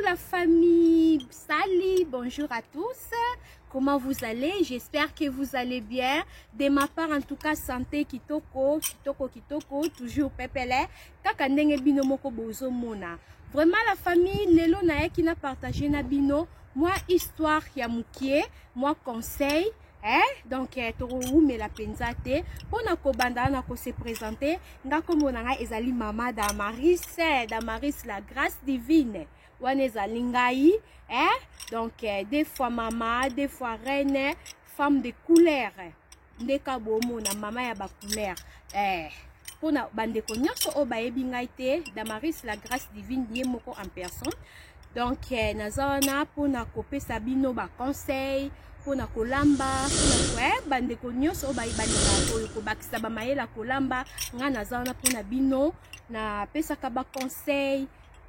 la famille, salut, bonjour à tous. Comment vous allez? J'espère que vous allez bien. De ma part, en tout cas, santé kitoko, kitoko, kitoko, toujours pepele. Kaka ndenge bino moko bozo mona. Vraiment la famille, lelo nayaki na partager na bino mwa histoire ya mukie, mwa conseil. Eh, donc eh, tokowumela mpenza te mpo na kobanda na kose présenter. Nga nkombo na ngai ezali mama Damaris, eh, Damaris la grâce divine, wana ezali ngai, eh? Donc eh, deux fois mama, deux fois reine, femme de couleur, nde ka bomona mama ya bacouleur, eh. Mpona bandeko nyonso oyo bayebi ngai te, Damaris la grâce divine ye moko en personne. Donc eh, naza wana mpona kopesa bino baconseil mpona kolamba, mpona eh, bandeko nyonso oyo balingaka kobakisa bamayele ya kolamba. Ngai naza wana mpona bino, napesaka baconseil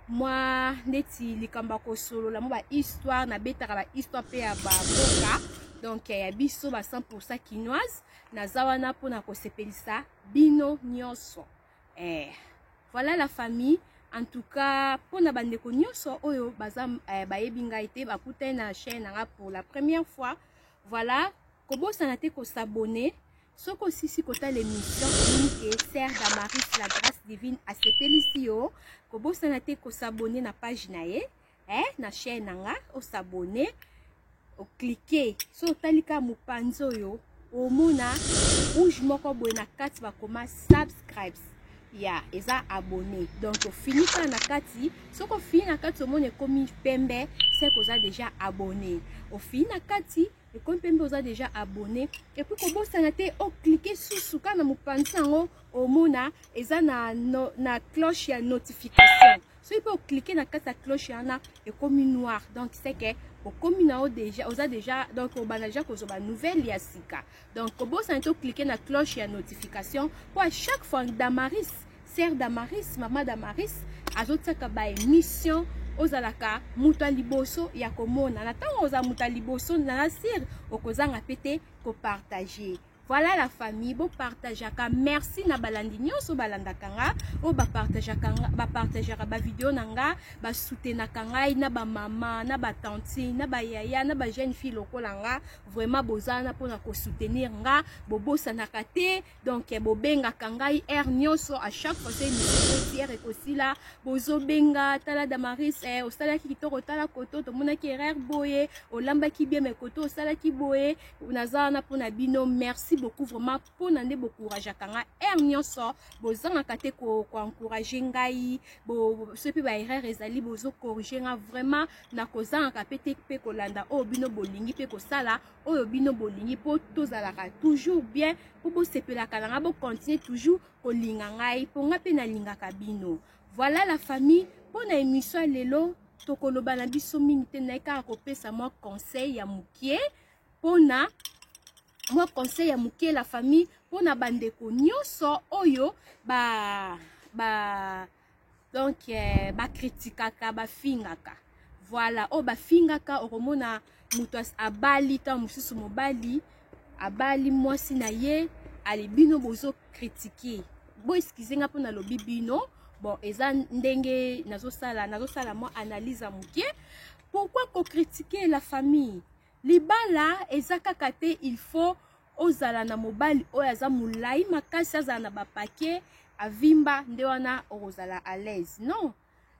mwa neti likambo ya kosolola, mwa bahistoire, nabetaka bahistoire mpe ya bamboka, donc ya biso ba 100 kinoise. Naza wana mpona kosepelisa bino nyonso, eh. Voilà la famille, en tout cas mpona bandeko nyonso oyo baza eh, bayebi ngai te, bakutani na chaîne nanga pour la première fois, voilà, kobosana te kos'abonner. Soki osisi kotala émission, omoni ke sœur Damaris la grâce divine asepelisi yo, kobosana te kos'abonner na page na ye, eh, na chaîne na nga. Os'abonner, ocliquer, so otali kaka mopanzi oyo, omona rouge moko boye na kati, bakoma subscribes ya eza abonné. Donc ofini kaka na kati, soki ofini na kati, omona ekomi pembe, c'est oza déjà abonné. Ofini na kati, ekomi pembe, oza déjà abonné. Et puis kobosana te ocliquer susu kaka na mopanzi yango, omona eza na, no, na cloche ya notification. Soki mpe ocliquer na kati ya cloche wana, ekomi noir, donc c'est que okomi na yo déjà, oza déjà, donc obanda déjà kozwa banouvelle ya sika. Donc kobosana te ocliquer na cloche ya notification, mpo à chaque fois Damaris, sœur Damaris, mama Damaris azotiaka baémission, ozalaka moto ya liboso ya komona. Na ntango ozala moto ya liboso, na sûr okozanga mpe te kopartager. Voilà la famille, bopartageaka. Merci na balandi nyonso balandaka nga, oyo bapartageaka, bapartageaka bavideo na nga, basoutenaka ngai, na bamama, na batantine, na bayaya, na bajeune fille lokola nga. Vraiment boza wana mpona kosoutenir nga, bobosanaka te. Donc bobengaka ngai heure nyonso, à chaque fois so émission heure ekosila, bozobenga: "Tala Damaris, eh, osalaki kitoko, tala koto tomonaki erreur boye, olambaki bien mais koto osalaki boye." Naza wana mpona bino. Merci beaucoup vraiment mpona nde boencourageaka nga heure nyonso, bozangaka te koencourager ngai. Soki mpe baerreur ezali, bozocorriger nga. Vraiment nakozangaka mpe te mpe kolanda oyo bino bolingi mpe kosala oyo bino bolingi, mpo tozalaka toujours bien, mpo bosepelaka na nga, bocontinuer toujours kolinga ngai, mpo nga mpe nalingaka bino. Voilà la famille, mpo na émission ya lelo tokoloba na biso mingi te. Naye kaka kopesa mwa conseil ya mokie, mpona mwa conseil ya mokie, la famille, mpona bandeko nyonso oyo ba donc eh, bacritiquaka, bafingaka. Voilà, oyo bafingaka, okomona moto abali, ntango mosusu mobali abali mwasi na ye, ali bino bozocritiquer. Boexcuser nga mpo nalobi bino. Bon, eza ndenge nazosala mwa analyse ya mokie. Pourquoi kocritiquer, la famille? Libala eza kaka te il faut ozala na mobali oyo aza molai makasi, azala na bapake, avimba, nde wana okozala à l'aise. Non,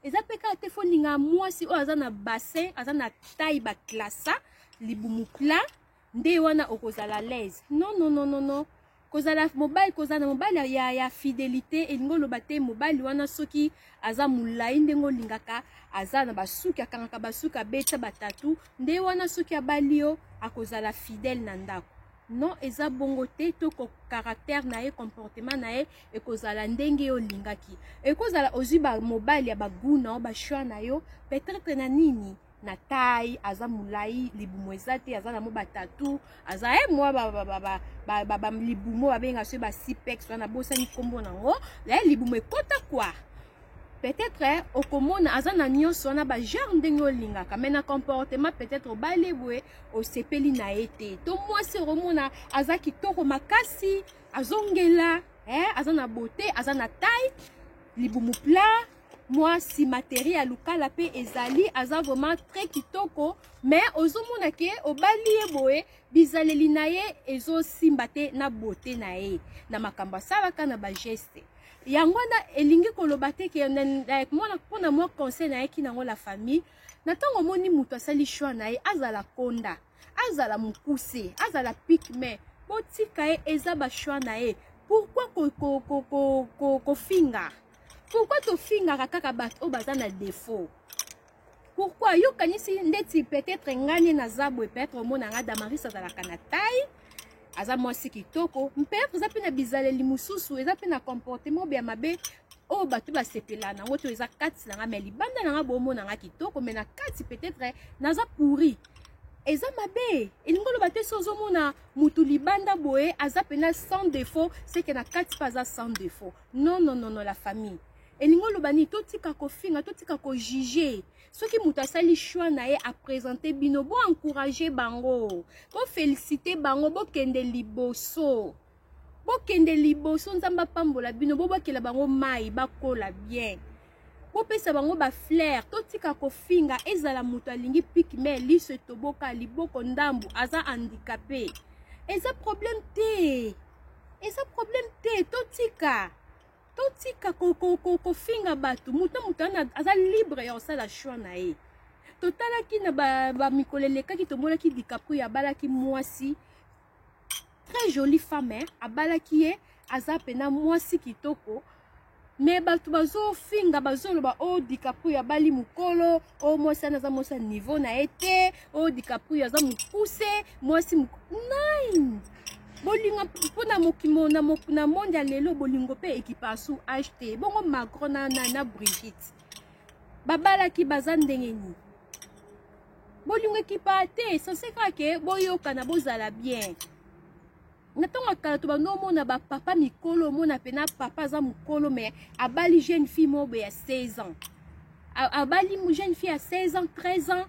eza mpe kaka te faut olinga mwasi oyo aza na bassin, aza na taille baklasa, libumu plat, nde wana okozala à l'aise. Non, non, non, non, non. Kozala mobali, kozala na mobali ya fidélité elingi oloba te mobali wana soki aza molai ndenge olingaka, aza na basuki, akangaka basuki, abeta batatu, nde wana soki abali yo akozala fidèle na ndako. Non, eza bongo te. To caractère na ye, comportement na ye ekozala ndenge yo olingaki. Ekozala ozwi bamobali ya bagoût na yo, bachoix na yo, peut-être na nini, na taille, aza molai, libumu eza te, aza na mo batatu, aza ye mwa libumu babenga soki basipex wana, bosani nkombo nango, libumu ekota kwa. Peut-être okomona aza na nyonso wana, bagenre ndenge olingaka, mais na comportement peut-être obali boye, osepeli na ye te. To mwasi, okomona aza kitoko makasi, azongela, eh, aza na beauté, aza na taille, libumu plat. Mwa simateri ya lukala mpe ezali, aza vraiment très kitoko, mais ozomona ke obali ye boye, bizaleli na ye ezosimba te na beauté na ye, na makambo asalaka, na bageste yango wana. Elingi koloba te ke mwana mpona mwa conseil nayaki nango, la famille, na ntango omoni moto asali choix na ye, azala konda, azala mokuse, azala pygmée, botika ye, eza bachoix na ye. Pourquoi kofinga? Ko, ko, ko, ko Pourquoi tofingaka kaka bato oyo baza na défaut? Pourquoi? Yokanisi ndeti peut-être ngai nde naza boye, peut-être omona nga Damaris azalaka na taille, aza mwasi kitoko, peut-être eza mpe na bizaleli mosusu, eza mpe na comportement ya mabe oyo bato basepela nango to eza kati na nga. Mais libanda na nga bomona nga kitoko, mais na kati peut-être naza pourri, eza mabe. Elingi oloba te so ozomona mutu libanda boye aza mpena sans défaut, seke na kati mpe aza sans défaut. Non, non, non, non, la famille, elingi oloba nini? Totika kofinga, totika kojuger. Soki moto asali choix na ye, aprésenter bino, boencourager bango, boféliciter bango, bokende liboso, bokende liboso. Nzambe apambola bino, bobakela bango mai, bakola bien, bopesa bango bafleurs. Totika kofinga. Ezala moto alingi pygmée, liso etoboka, liboko ndambu, aza handicapé, eza problème te, eza problème te. Totika kofinga bato. Moto na moto aza libre ya kosala choix na ye. Totalaki na bamikolo elekaki, tomonaki DiCaprio abalaki mwasi, très jolie femme, hein? Abalaki ye, aza mpena mwasi kitoko, mais bato bazofinga, bazoloba: "O oh, DiCaprio abali mokolo o oh, mwasi wana aza mwasi ya niveau na ye te. O oh, DiCaprio aza mokuse, mwasi nine." Bolingo mpona mokimo na monde ya lelo, bolingo mpe ekipa su âge te. Bongo Macron na Brigitte babalaki, baza ndenge nini? Bolingo ekipa te, sanse kaka ke boyokana, bozala bien. Na ntongo ya kala, tobanda omona bapapa mikolo, omona mpena papa aza mokolo, mais abali jeune fille moko boye ya 16 ans, abali jeune fille ya 16 ans, 13 ans,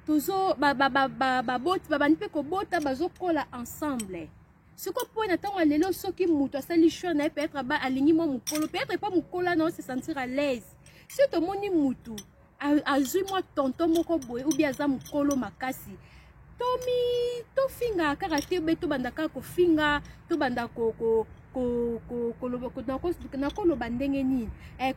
tozo baboti, babandi mpe kobota, bazokola ensemble. Sikoyo mpo na ntango ya lelo, soki moto asali choix na ye, peut-être alingi mwa mokolo, peut-être epa mokolo wana ose sentir à l'aise. Soki tomoni mutu azwi mwa tonton moko boye, ou bien aza mokolo makasi, tomi tofingaka kaka te, be tobanda kaka kofinga, tobanda nakoloba ndenge nini,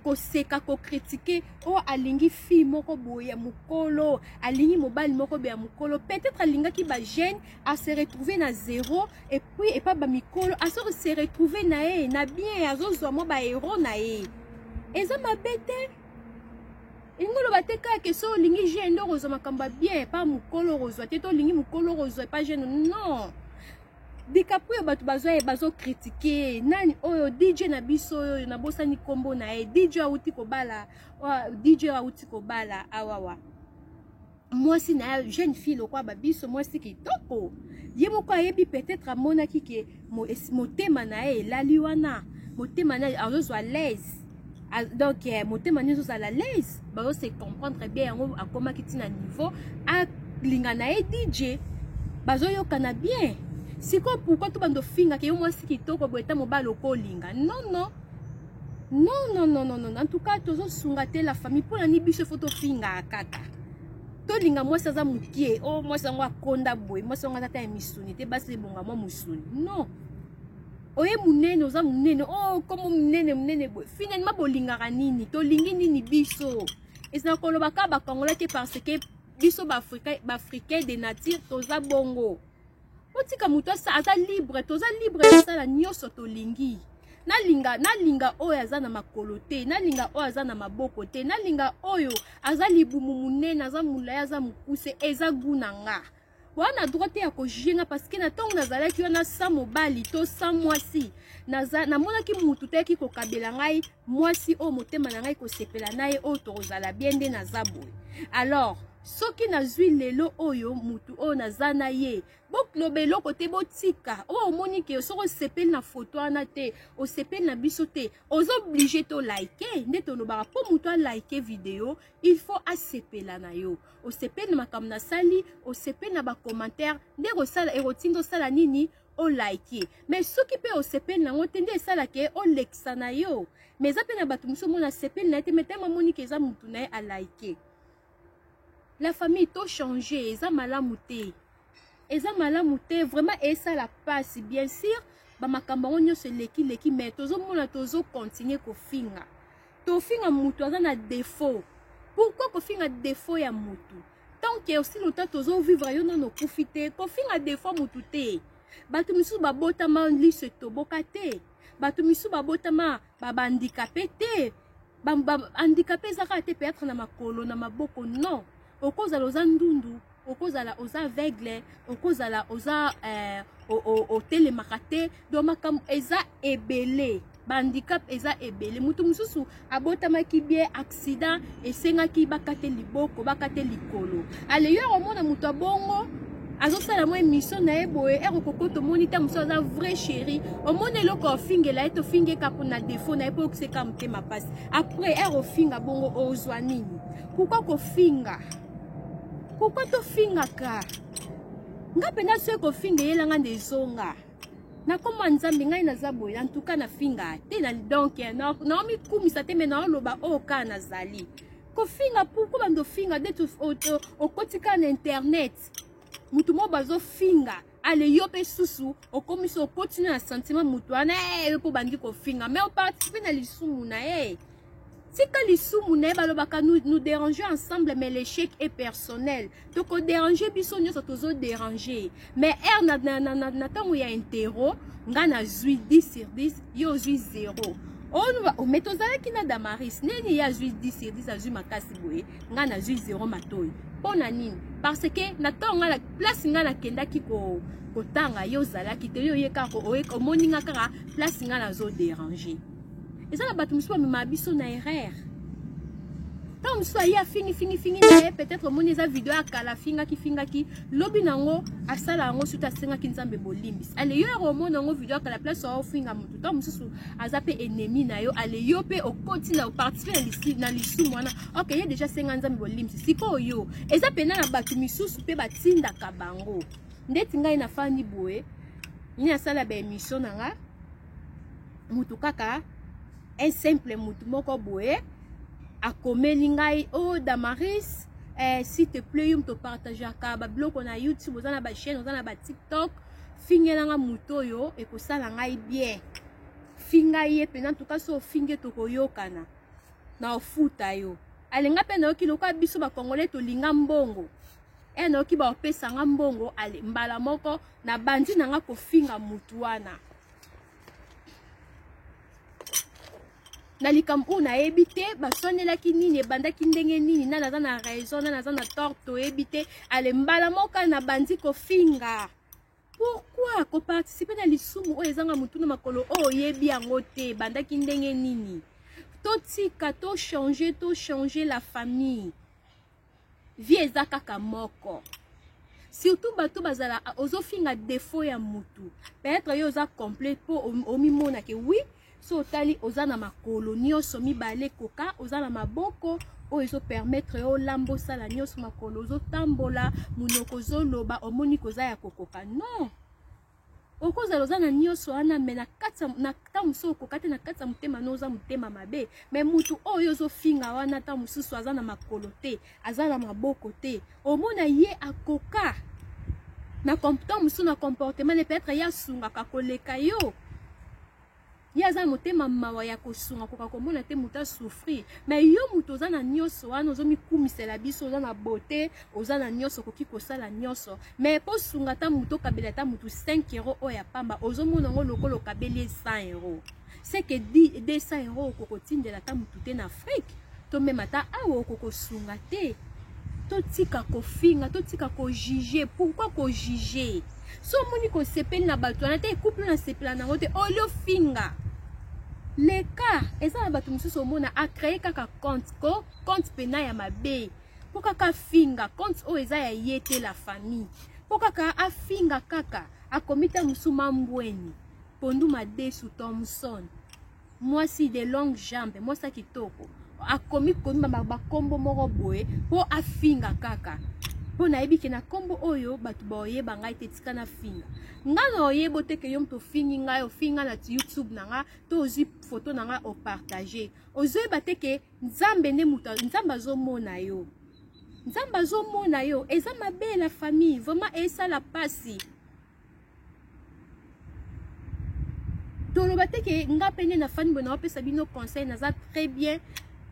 koseka, kocritiquer oyo alingi fille moko boye ya mokolo, alingi mobali moko boye ya mokolo. Peut-être alingaki bajeune, ase retrouver na zéro, et puis epa bamikolo aso se retrouver na ye na bien, azozwa mwa bahéros na ye. Eza mabe te. Elingi oloba te kaka ke so olingi jeune nde okozwa makambo ya bien, epa mokolo okozwa te, to olingi mokolo okozwa epa jeune. Non. DiCaprio, bato bazwa ye, bazocritiquer nani oyo, DJ na biso oyo, nabosani nkombo na ye, DJ awuti kobala, DJ awuti kobala awawa mwasi na ye, jeune fille lokwa babiso, mwasi kitoko. Ye moko ayebi, peut-être amonaki ke motema na ye elali wana, motema na ye azozwa l'aise, donc motema nyonso ozala l'aise, bazose comprendre bien. Yango akomaki ntina niveau alinga na ye DJ, bazoyokana bien. Sikoyo pourquoi tobanda ofingaka yo, mwasi kitoko boye, ta mobali okolinga? Non, non, non, non, non, non, non. En tout cas, tozosunga te, la famille. Mpo na nini biso faut tofingaka kaka? Tolinga mwasi aza mokie, o oh, mwasi yango akonda boye, mwasi yango aza ta ya misuni te, basi ebonga mwa mosuni. Non, oye monene, oza monene, o oh, komo monene, monene boye. Finalement bolingaka nini? Tolingi nini biso? Ezala koloba kaka bakongola te, parce que biso baafricain de nature toza bongo. Otika moto aza libre, toza libre kosala nyonso tolingi. Nalinga, nalinga oyo aza na makolo te, nalinga oyo aza na maboko te, nalinga oyo aza libumu monene, aza molai, aza mokuse, eza goût na nga wana. Droit te ya kojuger nga, parce que na ntongo nazalaki wana sa mobali to sa mwasi, namonaki mutu toyaki kokabela ngai mwasi oyo motema na ngai kosepela na ye, oyo tokozala bien, nde naza boye. Alors soki nazwi lelo oyo mutu oyo naza na ye, boloba eloko te. Botika oyo omoni ke soki osepeli na foto wana te, osepeli na biso te, oza obligé toliker. Nde tolobaka, mpo moto aliker video, il faut asepela na yo. Osepeli na makambo nasali, osepeli na bacommentaire, nde kosala ekotinda osala nini? olike. Mais soki mpe osepeli nango te, nde esalaka ye olekisa na yo. Mais eza mpe na bato mosusu omona asepeli na ye te, mais tellement amoni ke eza mutu na ye, alike. La famille, tochange, eza malamu te, eza malamu te vraiment, esala mpasi. Bien sûr, bamakambo yango nyonso eleki-leki, mais tozomona tozocontinue kofinga, tofinga mutu aza na défaut. Pourquoi kofinga défaut ya mutu tant que aussi longtemps tozovivre? Yo nano okufi te, kofinga défaut mutu te. Bato misusu babotama liso etoboka te, bato misusu babotama bahandicapé te. Handicapé eza kaka te peut-être na makolo, na maboko, non. Okozala oza ndundu, okozala oza aveugle, okozala oza otelemaka te. Donc makambo eza ebele, bahandicap eza ebele. Motu mosusu abotamaki bien, accident esengaki bakate liboko, bakate likolo. Ale yo omona moto abongo azosala mwa émission na ye boye, ere koko tomoni ta mosusu aza vrai chéri, omoni eloko ofingela ye, tofinge kaka na défaut na ye mpo okiseka motema mpasi. Après ere ofinga bongo, ozwa nini? Pourquoi kofinga? Pourquoi tofingaka? Nga mpenza soki kofinga eyelanga nde ezonga nakoma Nzambe. Ngai naza boye, en tout cas nafinga te na, donc naomikumisa te, me naoloba oyo kaka nazali kofinga. Pourquoi bando ofinga nde okoti kaka na internet, mutu moko bazofinga, ale yo mpe susu okomisi okoti na sentiment mutu wana, yo mpo bandi kofinga, mais oparticipe na lisumu na ye. Tika lisumu na ye. Balobaka nous, nous dérangeons ensemble, mais l'échec est personnel. Tokodérange biso nyonso, tozodérange, mais ere na ntango ya interro, nga nazwi 10 sur 10, yo ozwi 0. Mais tozalaki na Damaris nini, ye azwi 10 sur 10, azwi makasi boye, nga nazwi 0 matoi. Mpo na nini? Parce que na ntango nga place nga nakendaki kotanga, yo ozalaki te. Yo oye kaka, omoni nga kaka place nga nazodérange. Eza na bato mosusu bamemaka biso na erreur. Ntango mosusu aye afingifingifingi na ye, peut-être omoni eza video ya kala, afingaki fingaki, lobi nango asala yango, surtout asengaki Nzambe bolimbisi. Ale yo yaka omona yango video ya kala, place aofinga motu, ntango mosusu aza mpe ennemi na yo. Ale yo mpe okoti na oparticipe na lisumu wana. Ok, ye déjà asenga Nzambe bolimbisi. Sikoyo yo eza mpena na bato misusu mpe batindaka bango. Ndeti ngai nafandi boye, nini, asala baémission na nga, mutu kaka un simple mutu moko boye akomeli ngai: "O oh, Damaris, s'il te plaît, yo moto opartageaka babiloko na YouTube, oza na bachaîne, oza na baTikTok, fingelanga moto oyo, ekosala ngai bien. Finga ye mpena ntuka, so ofinge tokoyokana na ofuta yo." Alenga mpe nayoki lokola biso bakongolais tolinga mbongo e, nayoki baopesanga mbongo. Ale mbala moko nabandi nanga kofinga mutu wana na likambo oyo nayebi te baswanelaki nini, ebandaki ndenge nini, nani aza na raison, nani aza na tort, toyebi te. Ale mbala moko nabandi kofinga. Pourquoi koparticipe na lisumu oyo ezanga motu na makolo, oyo oyebi yango te ebandaki ndenge nini? Totika, tochange, tochange la famille. Vie eza kaka moko. Surtout bato bazala ozofinga défaut ya mutu, peut-être yo oza complet mpo omimonake. Oui, so otali, oza na makolo nyonso mibale koka, oza na maboko oyo ezopermettre yo olamba, osala nyonso, makolo ozotambola, monoko ozoloba, omoni koza ya kokoka. Non, okozala oza na nyonso wana, me na kati na ntango mosusu okoka te, na kati ya motema no oza motema mabe. Me mutu oyo ozofinga wana, ntango mosusu aza na makolo te, aza na maboko te, omona ye akoka na ntango mosusu na comportement ne, peut-être ye asungaka koleka yo. Ye aza na motema mawa ya kosunga, koka komona te moto asouffrir. Mais yo moto oza na nyonso wana, ozomikumisela biso, oza na beauté, oza na nyonso, okoki kosala nyonso, mais mpo sunga ata moto, okabela ata motu 5 euro oyo ya pamba, ozomona yango lokola okabeli ye 100 euro. C'est que 200 euro okokotindela ata motu te na Afrique to même ata awa, okokosunga te. Totika kofinga, totika kojuge. Pourquoi kojuge? So omoni kosepeli na bato wana te, couple nasepela nango te, olie ofinga leka. Eza na bato mosusu omona acreye kaka compte ko compte pena ya mabe mpo kaka afinga, compte oyo eza ya ye te, la famille, mpo kaka afinga kaka. Akomi ta mosusu mambweni pondu madesu Thomson, mwasi de longue jambe, mwasi ya kitoko, akomi komi bakombo moko boye mpo afinga kaka. Mpo nayebi ke na nkombo oyo bato baoyeba ngai te, tika nafinga. Ngai na oyebo te ke yo moto ofingi ngai, ofingi ngai na YouTube na ngai, to ozwi foto na ngai opartage. Ozoyeba te ke Nzambe nde moto, Nzambe azomona yo. Nzambe azomona yo. Eza mabe la famille, vraiment esala pasi. Toloba te ke nga mpe nde nafandi boye naopesa bino conseil, naza très bien,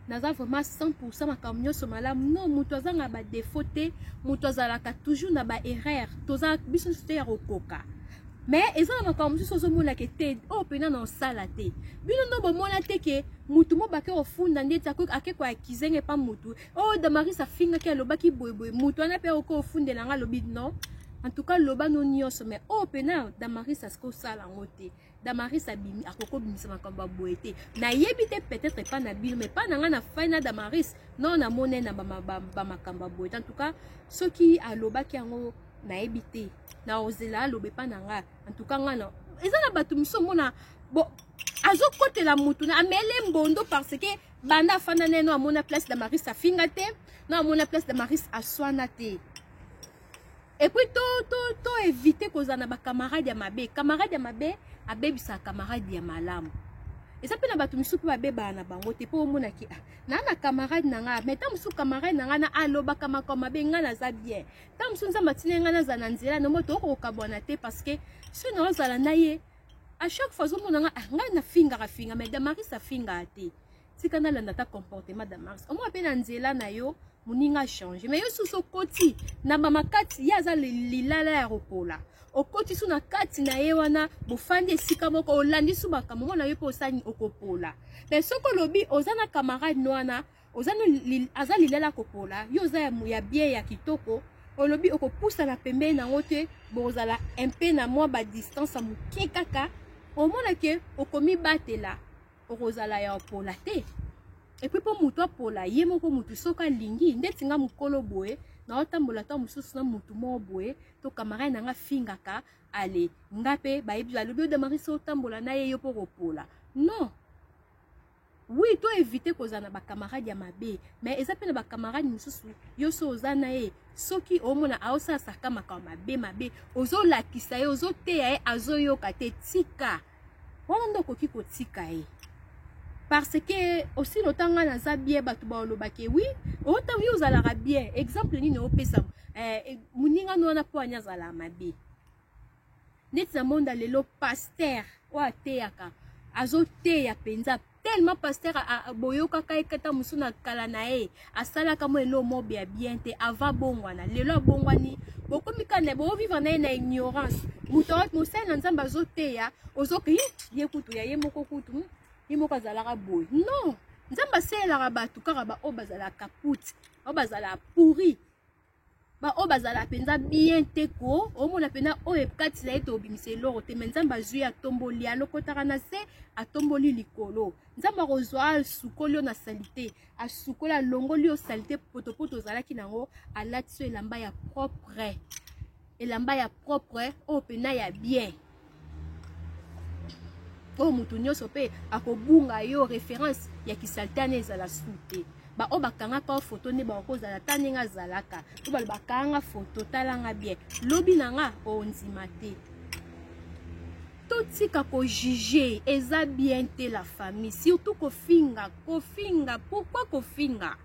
naza vraiment 100% makambo nyonso malamu. Non, moto azanga ba défaut te, moto azalaka toujours na ba erreur, toza biso nyonso te ya kokoka. Mais eza na makambo mosusu ozomonaka te oyo mpena na osala te. Bino ndo bomona te ke motu mo bake kofunda ndeti ake koakize nga epa motu oyo Damaris afingaki, alobaki boyeboye, motu wana mpe okoki kofundela nga, alobi non. En tout cas, loba no nyonso, mais oyo mpena Damaris asiko osala yango te. Damaris abimi akoki kobimisa makambo ya boye te. Nayebi te, peut-être epa na bino, mais epa na ngai na fai na Damaris non, namoni na bamakambo ya boye te. En tout cas, soki alobaki yango nayebi te, na ozela aloba epa na ngai. En tout cas, ngai na eza na bato mosusu omona bo azokotela mutu na amele mbondo, parce que banda afanda neno amona place Damaris afinga te, no amona place Damaris aswana te. Et puis to éviter kozala na bacamarade ya mabe. Camarade ya mabe abebisaka camarade ya malamu. Eza mpe na bato misusu mpe babebaka na bango te, mpo omonaki ah, naa na camarade na ngai, mais ntango mosusu camarade na ngai na alobaka makambo mabe, ngai naza bien. Ntango mosusu Nzambe atindi ngai nazala na nzela nomo, tokokokabwana te, parce que soki naozala na ye à chaque fois azomona ngai, ah, ngai nafingaka finga, mais Damaris afingaka te. Tika nalanda ta comportement Damaris, omona mpe na nzela na yo moninga change. Mais yo susu okoti na bamakati, ye aza lilala ya kopola, okoti su na kati na ye wana, bofandi esika moko, olandi su makambo mona yo mpe osani okopola. Mais soki olobi oza na camarade no wana oza aza lilala kopola, yo oza ya bien ya kitoko, olobi okopusana pembeni nango te, bokozala mpe na mwa badistance ya moke kaka, omona ke okomibatela, okozala ya opola te. Et puis mpo motu apola ye moko, motu soki alingi ndeti nga mokolo boye naotambola ntango mosusu na motu moko boye to camarade na nga fingaka, ale nga mpe bayebi, balobi o Damaris otambola na ye, yo mpo kopola. Non, oui, to éviter kozala na bacamarade ya mabe, mais eza mpe na bacamarade mosusu yo so oza na ye, soki omona aosalasaka makambo mabe mabe, ozolakisa ye, ozoteya ye, azoyoka te, tika wana nde okoki kotika ye, parce que aussi longtemps nga naza bien, bato balobaki oui, otango yo ozalaka bien, exemple nini opesa moninga no wana mpo ani azalaka mabe? Neti na monde lelo, pasteur oyo ateyaka, azoteya mpenza tellement, pasteur boyokaka ye kata mosusu na kala na ye asalaka mo eloko mobe ya bien te avant bongwana, lelo abongwani, bokomi kana bovivre na ye na ignorance. Moto mosali na Nzambe azoteya, ozoki ye kutu ya ye moko kutu ye moko azalaka boye. Non, Nzambe asalelaka bato kaka baoyo bazalaka puti, oyo bazalaka pourri, baoyo bazala mpenza bien te, ko omona mpenza oyo ekati na ye tobimisa eloko te. Me Nzambe azwi, atomboli, alokotaka na se, atomboli likolo. Nzambe akozwa, asukoli yo na saleté, asukoli, alongoli yo saleté potopoto ozalaki nango, alati so elamba ya propre, elamba ya propre oyo mpena ya bien, oyo motu nyonso mpe akobunga yo référence ya kisaleté wana ezala su te. Baoyo bakangaka foto nde bakozala ta ndenge azalaka, to balo bakanga foto, talanga bien, lobi na nga ondima te. Totika kojuge, eza bien te la famille, surtout kofinga. Kofinga, pourquoi kofinga?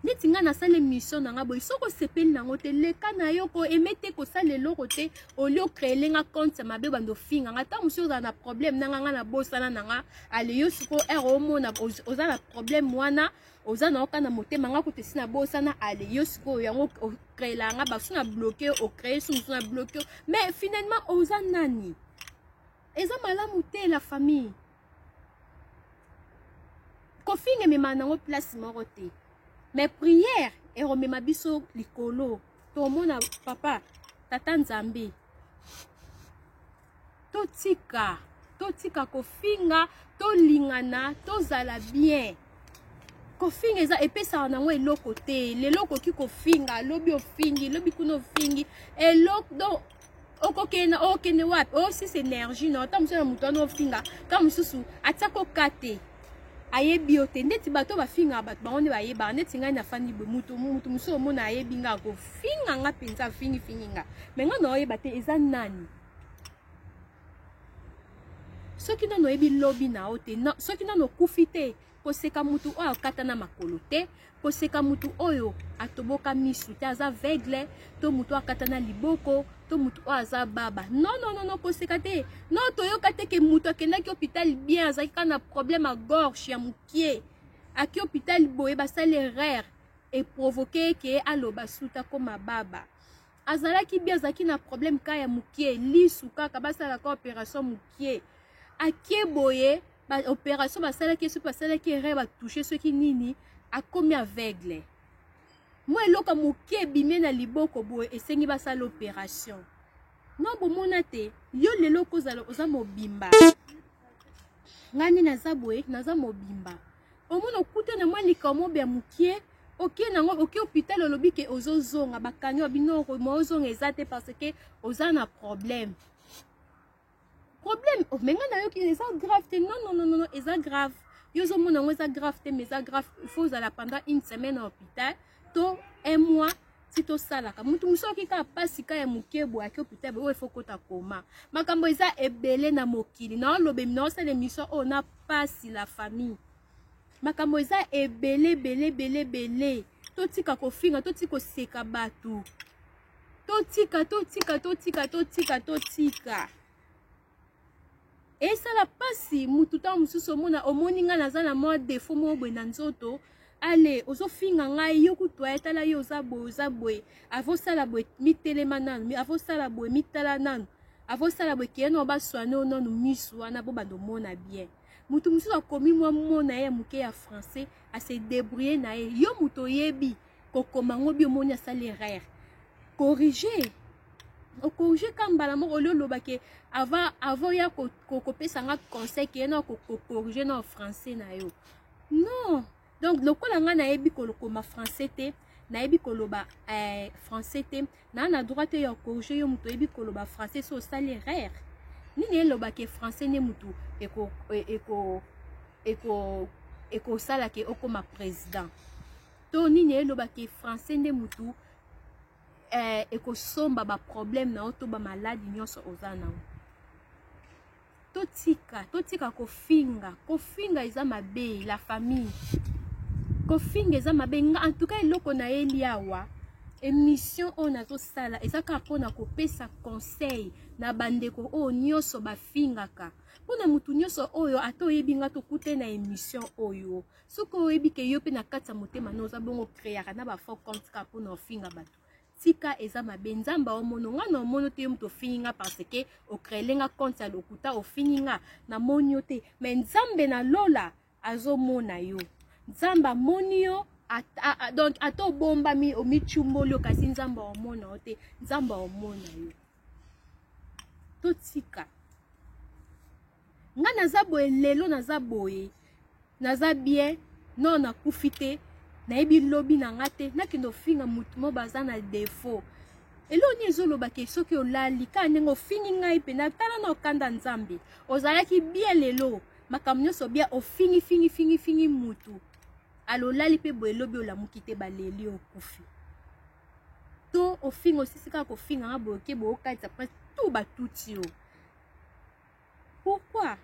Neti ngai nasala émission na nga boye, soki osepeli nango te, leka na yo, koeme te, kosala eloko te. Olie ocréele nga compte ya mabe, bando ofinga nga. Ntango mosusu ozala na problème na nga, nga nabosana na nga, ale yo sikoyo ere omona oza na problème wana, oza na oka na motema, nga kutu esi nabosana, ale yo sikoyo yango ocréela nga basu na bloqué, ocréé su mosusu na bloqué, mais finalement oza nani? Eza malamu te la famille. Kofinga ememaka nango place moko te, mais prière ekomema biso likolo, tomona papa tata Nzambe. Totika, totika kofinga, tolingana, tozala bien. Kofinga eza epesaka nango eloko te. Lelo okoki kofinga, lobi ofingi, lobi kuna ofingi, eloko donc okokende, okende wapi? Osisa énergie na ata mosusu na moto wana ofinga, ta mosusu atiako ka te. Ayebi yo te. Ndeti bato bafingaka bato bango nde bayebaka. Ndeti ngai nafandi boye, moto moto mosusu omona ayebi nga, akofinga nga mpenza, afingifingi nga, me nga naoyeba te eza nani. Soki nano oyebi lobi na yo te, soki nano okufi te, koseka mutu oyo akata na makolo te, koseka mutu oyo atoboka misu te, aza aveugle, to mutu oyo akata na liboko, to mutu oyo aza baba. Non, non, non, non, koseka te. Non, toyoka te ke mutu akendaki hôpital bien, azalaki kaka na problème ya gorge ya mokie, aki hôpital boye, basali erreur eprovoke ke aloba suta koma baba. Azalaki bien, azalaki na problème ka ya mokie, lisu kaka basalaka opération mokie, akie boye, ba opération basalaki, soki basalaki erreur, batouche soki nini, akomi aveugle. Mwa eloko moke ebimie na liboko boye, esengi basala opération. Non, bomona te. Yo lelo okozala oza mobimba, ngai nde naza boye, naza mobimba. Omona okuta na mwa likambo ya mokie, oke nango, oke hôpital, olobi ke ozozonga, bakangi wa bino, mo ozonga eza te parce que oza na problème. Problème, oh, me ngai nayoki eza grave te. Non, non, non, non, eza grave. Yo ozomona yango eza grave te, mais eza grave. Il faut ozala pendant une semaine na hôpital to un mois. Ti tosalaka motu mosusu ayoki kaka mpasi ka ya moke boye, aki hôpital boye, oyo efo kota koma. Makambo eza ebele na mokili. Naoloba, naosala émission oyo na pasi, la famille. Makambo eza ebele, ebele, ebele, ebele. Totika kofinga, totika koseka bato, totika, totika, totika, totika, totika. Esala mpasi. Mutu ntango mosusu omona, omoni ngai naza na mwa défaut moko boye na nzoto, ale ozofinga ngai, yo kutu ayetala yo oza boye, oza boye. Avosala boye, mitelema nanu. Avosala boye, mitala nanu. Avosala boye, keye nano baswane oyo nanu misu wana bo bando omona bien. Mutu mosusu akomi mwa mona ye ya moke ya français, ase débrouille na ye. Yo moto oyebi kokoma yango bi, omoni asali erreur, corrige, ocorrige ka mbala moko. Oli oloba ke avant ya kopesa nga conseil, ke ye na kocorrige na français na yo. Non, donc lokola ngai nayebi kokoma français te, nayebi koloba français te, naa na droit te ya corrige yo moto oyebi koloba français. So osali erreur nini, elobaka français nde motu ekosala ke okoma président to nini? Elobaka français nde motu ekosomba baproblème na yo to bamaladi nyonso oza nango? Totika, totika kofinga. Kofinga eza mabe, la famille. Kofinga eza mabe. Nga en tout cas, eloko nayeli awa, émission oyo nazosala, eza kaka mpona kopesa conseil na bandeko oyo nyonso bafingaka, mpona motu nyonso oyo ata oyebi nga, tokute na émission oyo. Soki oyebi ke yo mpe na kati ya motema na oza bongo, créaka na bafaux compte kaka mpona ofinga bato, tika, eza mabe. Nzambe aomono, nga na omono te. Yo moto ofingi nga parce que ocréele nga compte ya lokuta, ofingi nga, namoni yo te, mais Nzambe na lola azomona yo. Nzambe amoni yo. Donc ata obombami, omicumboli yo, kasi Nzambe aomona yo te? Nzambe aomona yo. Totika. Nga naza boye lelo, naza boye, naza bien. Non, nakufi te, nayebi lobi na nga te. Nakende ofinga motu mo baza na défaut, eloko nini ezoloba ke soki olali kaka ndenge ofingi ngai mpena, tala na okanda Nzambe. Ozalaki bien, lelo makambo nyonso bien, ofingi, fingi, fingi, fingi mutu, alolali mpe boye, elobi olamuki te, baleli, okufi. To ofinga, osisi kaka kofinga nga boye, oke boye, okatisa presque tout, batuti yo. Pourquoi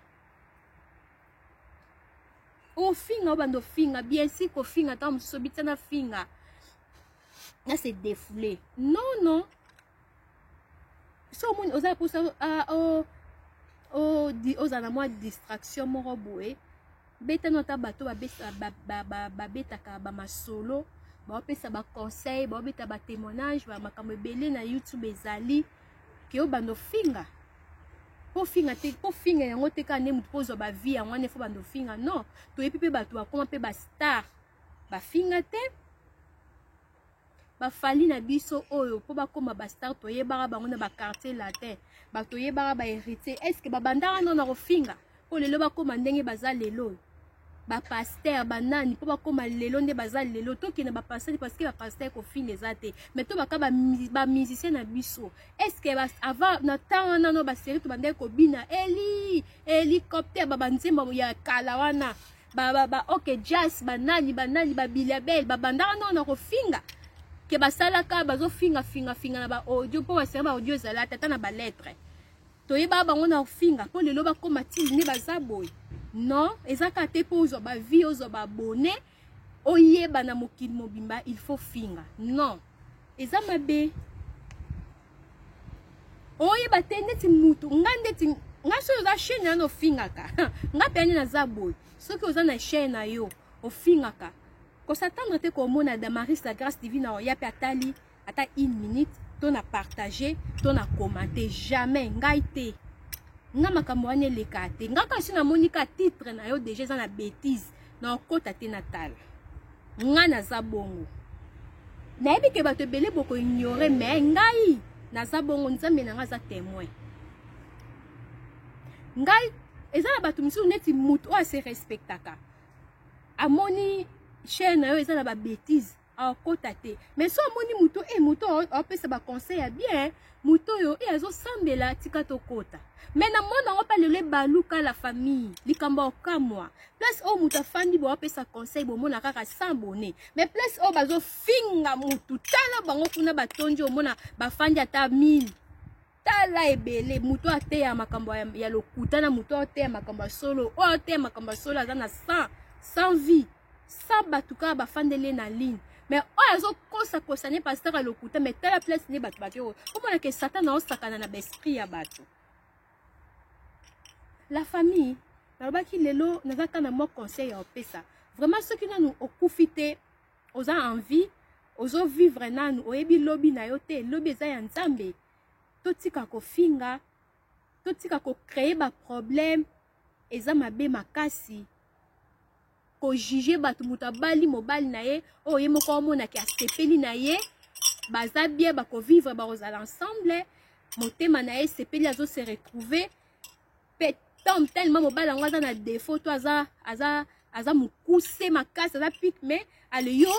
ofinga? Obanda ofinga, bien si kofinga, ntango mosusu obitia na finga na se défoulé. Non, non, so omoni oza mposa ozala na mwa distraction moko boye, betano ata bato babetaka bamasolo, baopesa baconseil, baobeta batémoignage, bamakambo ebele na YouTube ezali. Ke obanda ofinga mpo finga te, mpo finga yango te kaka nde motu mpo ozwa bavie yango wana efo banda ofinga. Non, toyebi mpe bato bakoma mpe bastar, bafinga te. Bafali na biso oyo mpo bakóma bastar, toyebaka bango na baquartier latin, bato toyebaka bahéritier. Est ce que babandaka no na kofinga mpo lelo bakóma ndenge baza lelo? Bapaster banani mpo bakóma lelo nde baza lelo? Tokende bapaster, parce que bapaster kofinga eza te. Mais to baka bamusicien na biso, est ce que avant na ntango wana no basérie tobandaki kobina eli hélicoptère, babanzembo ya kala wana. ba, ba, ba ok jas banani banani babiliabel babandaka nao na kofinga ke basalaka bazofinga finga finga na baaudio mpo basere baaudio ezala tata na balettre toyebaka bango na kofinga mpo lelo bakóma tili nde baza boye. Non, eza kaka te mpo ozwa bavie, ozwa baabonné, oyeba na mokili mobimba, il faut finga. Non, eza mabe. Oyeba te neti mutu nga, ndeti nga, soki oza chaîne wana ofingaka nga mpe ani naza boye. Soki oza na chaîne na yo ofingaka, kos'attendre te komona Damaris la Grâce Divine oya mpe atali ata une minute to na partage to na commente, jamais. Ngai te, nga makambo wana eleka te. Nga kasi namoni ka titre na yo déjà eza na bétise, na okota te, natala. Nga naza bongo, nayebi ke bato ebele bokoignore, mais ngai naza bongo. Nzambe na nga aza témoin. Ngai eza na bato mosusu, neti motu oyo ase respectaka, amoni chaîne na yo eza na babétise, akota te. Mais so amoni moto e moto aopesa baconseil ya bien, moto oyo e azosambela, tika tokota. Mais namona yango mpa lelo ebaluka, la famille. Likambo ya okamwa, place oyo moto afandi bo apesa conseil, bomona kaka sans abonné, mais place oyo bazofinga motu, tala bango kuna batondi, omona bafandi ata 1000. Tala ebele, moto ateya makambo ya lokuta na moto ateya makambo ya solo. Oyo ateya makambo ya solo aza na 100 100 vie, 100 bato kaka bafandeli ye na ligne, mais oyo azokosakosa ne pasteur ya lokuta, mais tala place nde bato bake. Oyo omonake Satan aosakana na baesprit ya bato. La famille, nalobaki lelo naza kaka na mwa conseil ya opesa. Vraiment, soki nanu okufi te, oza en vie, ozovivre nanu, oyebi lobi na yo te, lobi eza ya Nzambe. Totika kofinga, totika kocréer baproblème, eza mabe makasi kojuger bato. Moto abali mobali na ye oyo ye moko aomonaki asepeli na ye, baza bien, bakovivre, bakozala ensemble, motema na ye esepeli, azose retrouver mpe tom tellement mobali yango aza na défaut to aza mokuse makasi, aza pique, mais ale yo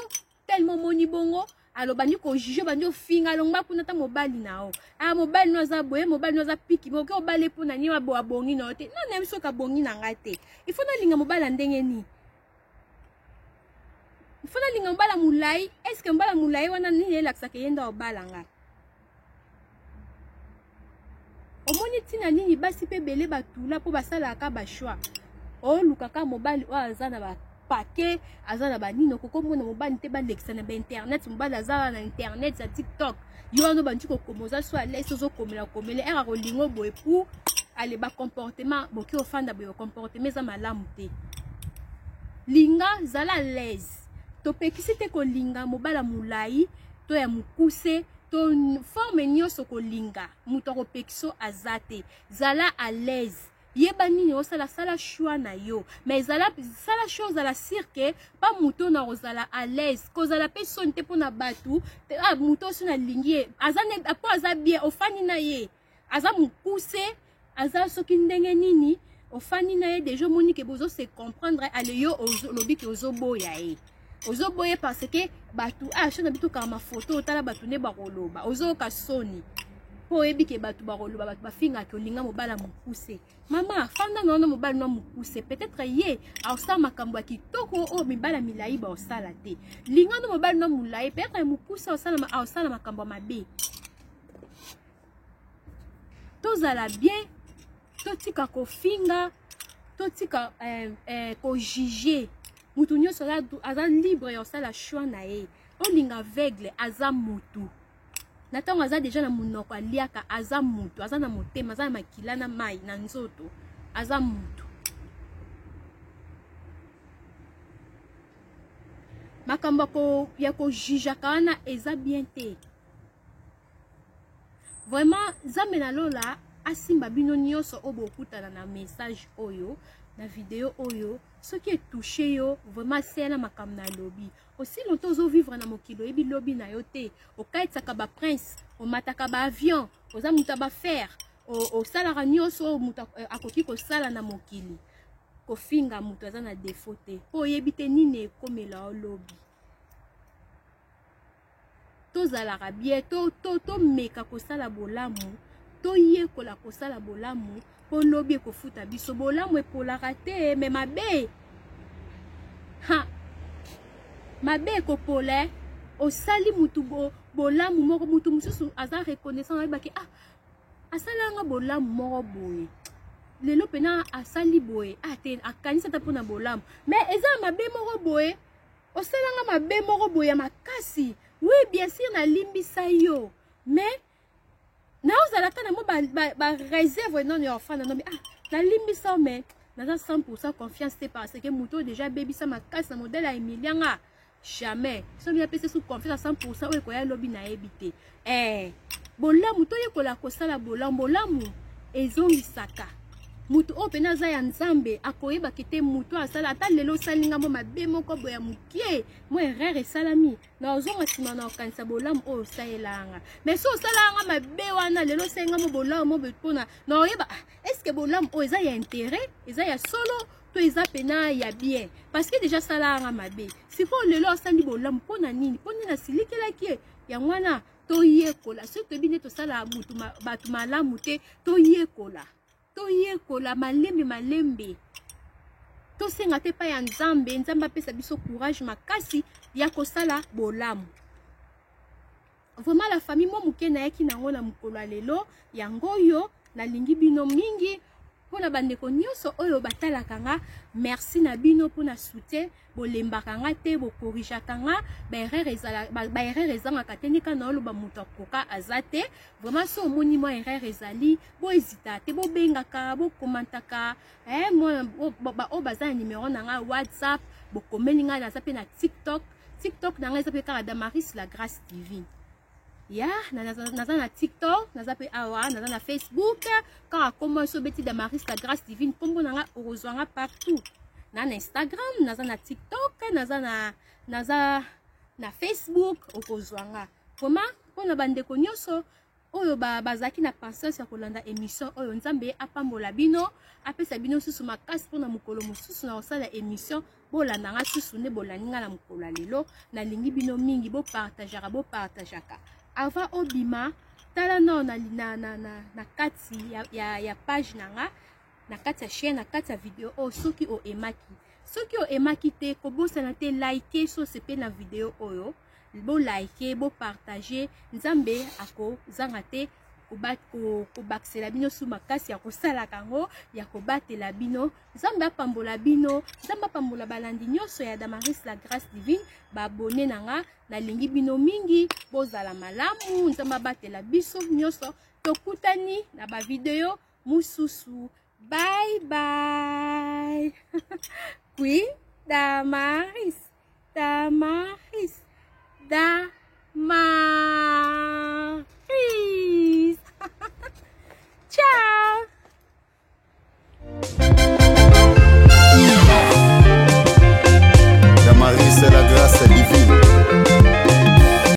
tellement omoni bongo, alo bandi kojuger, bandi ofinga, alongba kuna ata mobali na yo. Ah, mobali no aza boye, mobali no aza piki, oke obali mpona nini? Abongi na yo te. Non, nayebi soki abongi na ngai te. Il faut nalinga mobali ya ndenge nini? Il faut nalinga mobali ya molai? Est-ce mobali ya molai wana nini elakisaka ye nde obala nga? Omoni ntina nini basi mpe ebele batula mpo basalaka bachoix? Olukaka mobali oyo aza na bapake, aza na banini. Okoki omona mobali te balekisa na bainternet, mobali aza na internet ya TikTok, yo wana obandi kokoma, oza so alesi, ozokomela komela ere akolinga boye pour ale bacomportement boki ofanda boye, comportement eza malamu te. Linga, zala à l'aise. Topekisi te kolinga mobali ya molai to ya mokuse to forme nyonso. Kolinga, moto akopekisa aza te. Zala à l'aise, yeba nini osala, sala choix na yo, mais ezala sala choix, ozala sûr ke pa moto na kozala à l'aise, kozala mpe soni te mpona bato. Ah, moto oso nalingi ye aza po aza bien, ofandi na ye, aza mokuse, aza soki ndenge nini, ofandi na ye déjà, omoni ke bozo se comprendre. Ale yo olobi ke ozoboya ye, ozoboya parce que bato, ah, so na bi tokanga mafoto, otala bato nde bakoloba, ozoyoka soni mpo oyebi ke bato bakoloba, bato bafingaka olinga mobali ya mokuse. Mama, fanda na wana mobali na mokuse, peut-être ye aosala makambo ya kitoko oyo mibali ya milai baosala te. Linga no mobali na molai, peut-être ya mokuse aosala makambo ya mabe. Tozala bien, totika kofinga, totika kojuger. Motu nyonso aza libre ya kosala choix na ye. Olinga aveugle, aza motu na ntango aza déjà na monoko, aliaka, aza motu, aza na motema, aza na makila na mai na nzoto, aza motu. Makambo ya kojugeaka wana eza bien te. Vraiment, Nzambe na lola asimba bino nyonso oyo bokutana na message oyo, na video oyo. Soki etouche yo vraiment, seyana makambo na lobi. Aussi longtemps ozovivre na mokili, oyebi lobi na yo te. Okatisaka baprince, omataka baavion, oza moto ya baaffaires, osalaka nyonso oyo moto akoki kosala na mokili. Kofinga moto aza na défaut te, mpo oyebi te nini ekomela yo lobi. Tozalaka bien, tomeka to, to kosala bolamu, toyekola kosala bolamu, mpo lobi ekofuta biso. Bolamu epolaka te, mais mabe. Ha! Mabe ekopola eh. Osali mutu bo, bolamu moko, mutu mosusu aza reconnaissant, ayebaki ah, asala nga bolamu moko boye, lelo pena asali boye, ah te, akanisi ata mpona bolamu, mais eza mabe moko boye, osala nga mabe moko boye ya makasi. Oui, bien sûr nalimbisa yo, mais naozalaka na mo bareserve ba nano ya ofanda nomi, ah, nalimbisa, mais naza 100% confiance te, parce que moto oyo déjà abebisa makasi na modèle ya emilia nga, jamais soki apesi su confiance à 100%. Oyo ekoya lobi, nayebi te. Bolamu, toyekola kosala bolamu. Bolamu ezongisaka. Motu oyo mpena aza ya Nzambe akoyebaki te motu asala ata lelo osali ngambo mabe moko boye ya mokie, mwa erreur esalami, na ozonga nsima na okanisa bolamu oyo osalelanga. Mais so osalanga mabe wana, lelo osalinga mo bolamu mo mpona na oyeba, ah, est ce que bolamu oyo eza ya intérêt, eza ya solo to eza pena ya bien? Parce que déjà asalanga mabe, sikoyo lelo asali bolamu mpona nini? Mpo nini asilikelaki ye? Yango wana toyekola. Soki toyebi nde tosala bato malamu te, toyekola, toyekola malembe malembe. Tosenga te epai ya Nzambe, Nzambe apesa biso courage makasi ya kosala bolamu. Vraiment la famille, mwa moke nayaki nango na mokolo ya lelo yango oyo. Nalingi bino mingi. Mpona bandeko nyonso oyo batalaka nga, merci na bino mpona soutien. Bolembaka nga te, bokorigaka nga baerreur. Ezangaka te, ndeka na oloba moto akoka aza te. Vraiment, so omoni mwa erreur ezali, bohésita te, bobengaka, bokomantaka. Oyo baza na numero na ngai WhatsApp, bokomeli ngai. Naza mpe na TikTok. TikTok na ngai eza mpe kaka Damaris La Grâce TV. Ya, naza na TikTok, naza mpe awa, naza na Facebook kaka kombo. So obeti Damaris La Grâce Divine, nkombo na nga, okozwa nga partout. Na Instagram, naza na TikTok, naza na Facebook, okozwa nga. Vraiment, mpona bandeko nyonso oyo bazalaki na patience ya kolanda émission oyo, Nzambe apambola bino, apesa bino susu makasi mpona mokolo mosusu na kosala émission. Bolanda nga susu nde bolandi nga na mokolo ya lelo. Nalingi bino mingi. Bopartageaka, bopartageaka. Avant obima, tala nao na kati ya page na nga, na kati ya chaîne, na kati ya video oyo. Soki oemaki, soki oemaki te, kobosana te like. So osepeli na video oyo, bolike, bopartage. Nzambe akozanga te kobakisela bino su makasi ya kosalaka yango, ya kobatela bino. Nzambe apambola bino, Nzambe apambola balandi nyonso ya Damaris La Grâce Divine, baabonnés na nga. Nalingi bino mingi, bozala malamu, Nzambe abatela biso nyonso. Tokutani na bavideo mosusu. Bye bye. Queen Damaris, Damaris, Damaris.